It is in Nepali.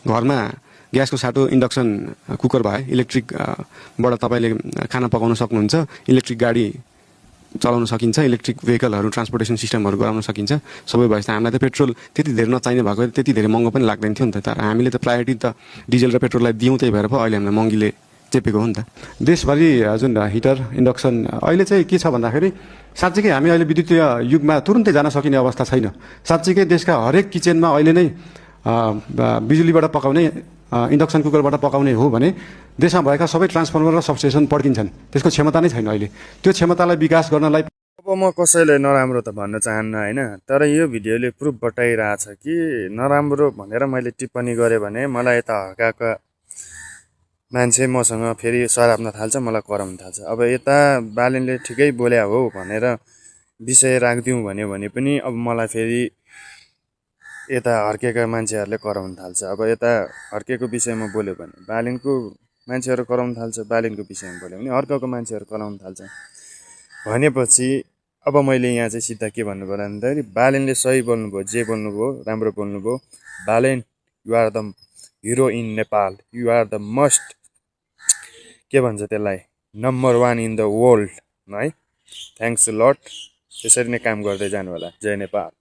घरमा ग्यासको साटो इन्डक्सन कुकर भए इलेक्ट्रिक बाट तपाईँले खाना पकाउन सक्नुहुन्छ, इलेक्ट्रिक गाडी चलाउन सकिन्छ, इलेक्ट्रिक भेहिकलहरू ट्रान्सपोर्टेसन सिस्टमहरू गराउन सकिन्छ। सबै भएपछि हामीलाई त पेट्रोल त्यति धेरै नचाहिने भएको त्यति धेरै महँगो पनि लाग्दैन थियो नि त। तर हामीले त प्रायोरिटी त डिजल र पेट्रोललाई दियौँ, त्यही भएर पो अहिले हामीलाई महँगीले चेपेको हो नि त। देशभरि जुन हिटर इन्डक्सन अहिले चाहिँ के छ भन्दाखेरि साँच्चीकै हामी अहिले विद्युतीय युगमा तुरुन्तै जान सकिने अवस्था छैन। साँच्चीकै देशका हरेक किचनमा अहिले नै बिजुलीबाट पकाउने इन्डक्सन कुकरबाट पकाउने हो भने देशमा भएका सबै ट्रान्सफर्मर र सबस्टेसन पड्किन्छन्। त्यसको क्षमता नै छैन अहिले। त्यो क्षमतालाई विकास गर्नलाई अब म कसैले नराम्रो त भन्न चाहन्न होइन, तर यो भिडियोले प्रुफ बताइरहेछ कि नराम्रो भनेर मैले टिप्पणी गरेँ भने मलाई यता हकाका मान्छे मसँग फेरि सराप्न थाल्छ, मलाई कराउन थाल्छ। अब यता बालेनले ठिकै बोल्या हो भनेर विषय राखिदिउँ भन्यो भने पनि अब मलाई फेरि यता हर्केका मान्छेहरूले कराउन थाल्छ। अब यता हर्केको विषयमा बोल्यो भने बालेनको मान्छेहरू कराउन थाल्छ, बालेनको विषयमा बोल्यो भने अर्काको मान्छेहरू कराउन थाल्छ। भनेपछि अब मैले यहाँ चाहिँ सिधा के भन्नु पर्यो भन्दाखेरि बालेनले सही बोल्नुभयो, जे बोल्नुभयो राम्रो बोल्नुभयो। Balen you are the hero in Nepal, you are the must के भन्छ त्यसलाई नम्बर 1 इन द वर्ल्ड है। Thanks lot. त्यसरी नै काम गर्दै जानु होला। जय नेपाल।